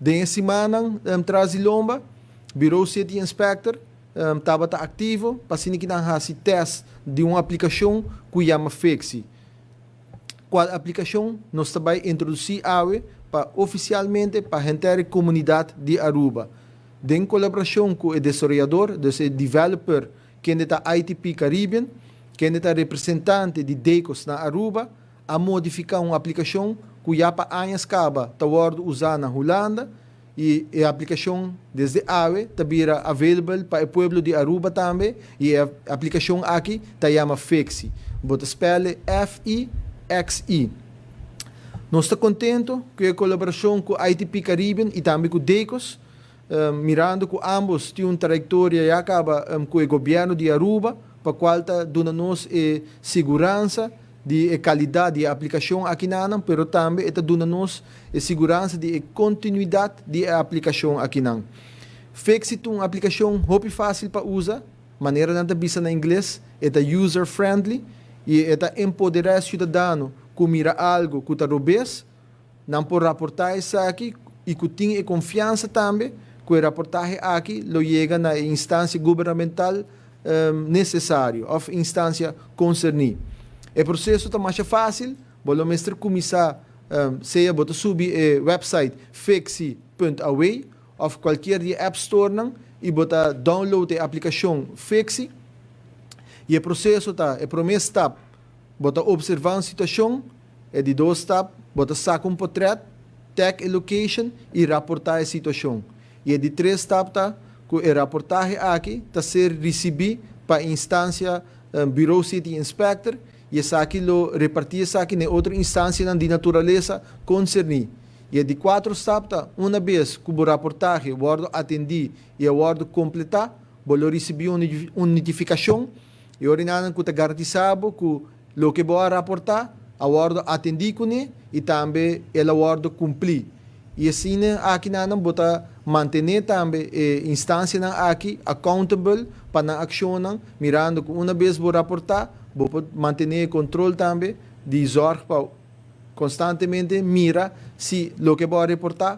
Den siman tras di lomba, Bureau City Inspector tabata activo pa asina cu nan haci test di un aplicacion cu yama Fixi. Cual aplicacion nos tambe a introduci awe pa oficialmente pa henter e comunidad di Aruba. Den colaboracion cu e desaroyador, e developer, cu ta ITP Caribbean, cu ta representante di Decos na Aruba, a modifica un aplicacion cu ya pa aña caba ta wordo usa na Hulanda y e aplicacion desde awe ta bira available pa e pueblo di Aruba tambe y e aplicacion aki ta yama Fixi. Bo ta spel Fixi. Nos ta contento cu e colaboracion cu ITP Caribbean y tambe cu Decos, mirando cu ambos tin un trayectoria ya caba cu e gobierno di Aruba, pa cual ta duna nos e siguransa di calidad di aplicacion aki nan, pero tambe ta duna nos e siguransa di continuidad di aplicacion aki nan. Fixi ta un aplicacion hopi facil pa usa, manera nan ta bisa na ingles, e user friendly y ta empodera e ciudadano cu mira algo cu ta robes, nan por raporta esaki y cu tin e confiansa tambe cu e raportahe aki lo yega na instancia gubernamental necesario of instancia concerni. E proceso ta mas facil, bo mester cuminsa, sea bo ta subi e website fixi.aw of cualkier di app store nan y bo ta download e aplicacion Fixi. Y e proceso ta, e prome stap, bo ta observa e situacion, e di dos stap, bo ta saca un portret, tag e location y raporta e situacion. Y e di tres stap ta, cu e raportahe aki ta ser ricibi pa instancia Bureau City Inspector y esaki lo reparti esaki na otro instancia di naturalesa concerni. Y e di cuater stap ta, un biaha cu e raportahe wordo atendi y wordo completa, bo lo ricibi un notificacion y ora nan cu ta garantisa cu loke bo a raporta, a wordo atendi cune y tambe el a wordo cumpli. Y asina aki nan bo ta mantene tambe e instancia nan aki accountable pa nan accion, mirando cu un biaha bo raporta, bo mantene control tambe di zorg pa constantemente mira si loke bo a raporta.